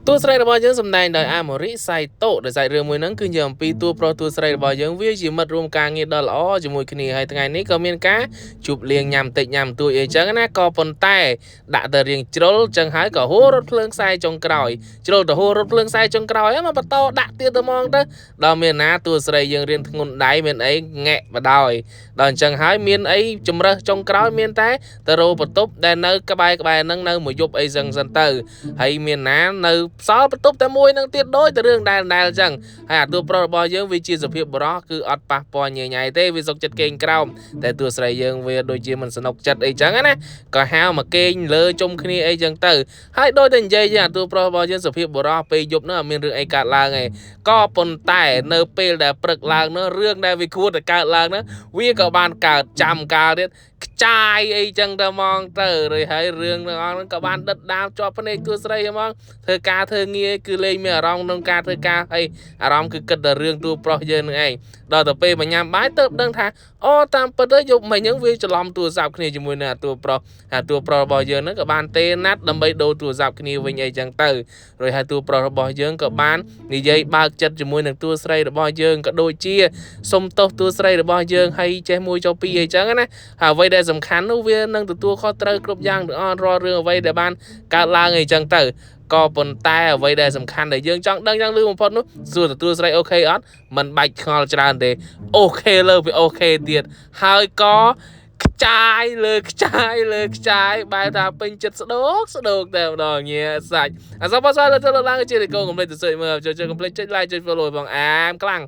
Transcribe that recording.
តួស្រីរបស់យើងសម្ដែងដោយអាម៉ូរិសៃតូដោយសាច់រឿងមួយហ្នឹងគឺនិយាយអំពីតួប្រុសតួស្រីរបស់យើងវាជាមិត្តរួមការងារដ៏ល្អជាមួយគ្នាហើយថ្ងៃនេះក៏មានការជួបលៀងញ៉ាំតិចញ៉ាំទួយអីចឹងណាក៏ប៉ុន្តែដាក់ទៅរៀងជ្រុលចឹងហើយក៏ហួររថភ្លើងខ្សែចុងក្រោយជ្រុលទៅហួររថភ្លើងខ្សែចុងក្រោយមកបន្តដាក់ទៀតទៅហ្មងទៅដល់មានណាតួស្រីយើងរៀនធ្ងន់ដៃមានអីងាក់បដ ாய் ដល់អញ្ចឹងហើយមានអីជំរើសចុងក្រោយមានតែទៅរោបន្ទប់ដែលនៅក្បែរក្បែរហ្នឹងនៅមួយយប់អីចឹងសិនទៅហើយមានណានៅសល់បន្ទប់តែមួយនឹងទៀតដូចតែរឿងដែលដែលអញ្ចឹងហើយអាតួប្រុសរបស់យើងវាជាសុភាពបុរសគឺអត់ប៉ះពាល់ញ៉ៃញ៉ៃទេវាសុកចិត្តគេងក្រោមតែតួស្រីយើងវាដូចជាមិនសនុកចិត្តអីចឹងណាក៏ហៅមកគេងលើជុំគ្នាអីចឹងទៅហើយដូចតែនិយាយចឹងអាតួប្រុសរបស់យើងសុភាពបុរសពេលយប់នោះអត់មានរឿងអីកើតឡើងឯងក៏ប៉ុន្តែនៅពេលដែលព្រឹកឡើងនោះរឿងដែលវាគួរតែកើតឡើងនោះវាក៏បានកើតចាំកាលទៀតខ្ចាយអីចឹងទៅហ្មងទៅរួចហើយរឿងទាំងអស់ហ្នឹងក៏បានដិតដាមជាប់ភ្នែកតួស្រីហ្មងធ្វើការធ្វើងារគឺលែងមានអារម្មណ៍ក្នុងការធ្វើការហើយអារម្មណ៍គឺគិតតែរឿងតួប្រុសយើងនឹងឯងដល់ទៅពេលមកញ៉ាំបាយទៅដឹងថាអូតាមពិតទៅយប់មិញហ្នឹងវាច្រឡំទូរស័ព្ទគ្នាជាមួយនឹងអាតួប្រុសអាតួប្រុសរបស់យើងហ្នឹងក៏បានទេណាត់ដើម្បីដូរទូរស័ព្ទគ្នាវិញអីចឹងទៅរួចហើយតួប្រុសរបស់យើងក៏បាននិយាយបើកចិត្តជាមួយនឹងតួស្រីរបស់យើងក៏ដូចជាសុំទោសតួស្រីរបស់យើងហើយចេះមួយចុះពីរអីចឹងណាហើយអ្វីដែលសំខាន់នោះវានឹងទទួលខុសត្រូវគ្រប់យ៉ាងទាំងអស់រាល់រឿងអ្វីដែលបានកើតឡើងអីចឹងទៅក៏ប៉ុន្តែអ្វីដែលសំខាន់ដែលយើងចង់ដឹងចង់ឮបំផុតនោះសួរទទួលស្រី OK អត់มันបាច់ឆ្ងល់ច្រើនទេ OK លើពី OK ទៀតហើយក៏ខ្ចាយលើខ្ចាយលើខ្ចាយបែរថាពេញចិត្តស្ដោកស្ដោកតែម្ដងញ៉ែសាច់អសបសលើទៅឡើងជាកូនកុំភ្លេចទៅសើចមើលចូលចូលកុំភ្លេចចុច like ចុច follow បងអាមខ្លាំង។